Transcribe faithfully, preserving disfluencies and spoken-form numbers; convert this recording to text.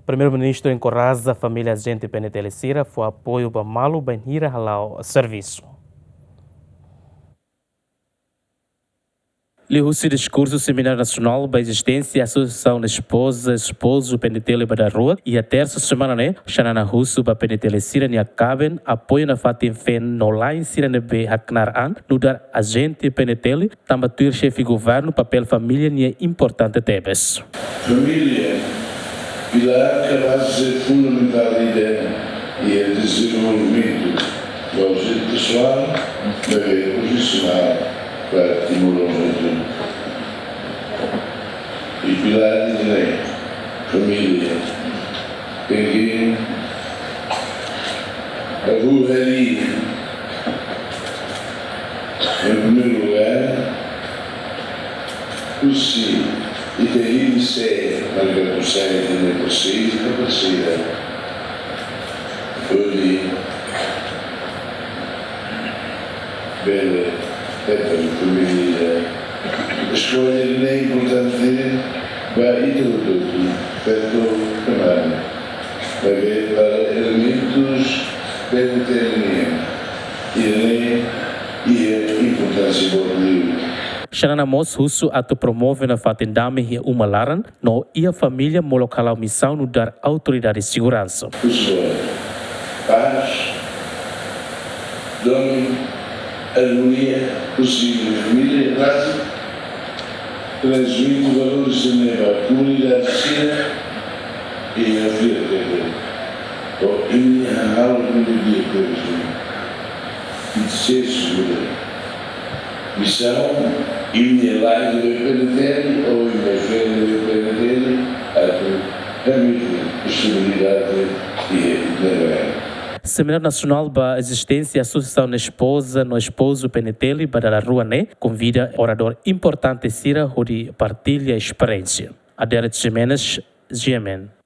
Primeiru-Ministru enkoraja família ajente PNTL sira fó apoiu ba malu bainhira hala'o servisu. Liuhusi diskursu Semináriu Nasionál ba Ezisténsia Asosiasaun Espoza, Espozu PNTL ba dala rua iha tersa semana ne'e, Xanana husu ba PNTL sira-nia kaben apoiu nafatin feen no la'en sira ne'ebé haknaar an nu'udar ajente PNTL, tanba tuir xefe governu papél família nian importante tebes. Família, pilár ka baze fundamentál ida iha dezenvolvimentu, ba uzu pesoál, maibé profisionál ba Timor-Leste. I pilár ida-ne'e, família, tenke abu hali, em primeiro lugar, husi ita hili sé, marka atu sai ita-nia parseiru ka parseira. Hodi bele hetan família. Eskolla ne'e importante ba ita hotu-hotu, feto ka mane. Maibé para elementus PNTL nian, ida-ne'e iha importánsia boot liu. Xanana mós husu atu promove nafatin dame iha uma laran, no iha família molok hala'o misaun nu'udar autoridade seguransa. Husu pás, dame, armonia, husi família, baze, transmite valores ne'e ba komunidade sira, i na vida, o imi halo komunidade, i se segura. Misaun, imi la'en PNTL, ou imi feen PNTL, atu permite estabilidade iha ita-nia rai. Semináriu Nasionál ba Ezisténsia Asosiasaun Espoza no Espozu PNTL ba dala rua ne'e konvida oradór importante sira hodi partilla esperiénsia. Adérito Ximenes, GMN.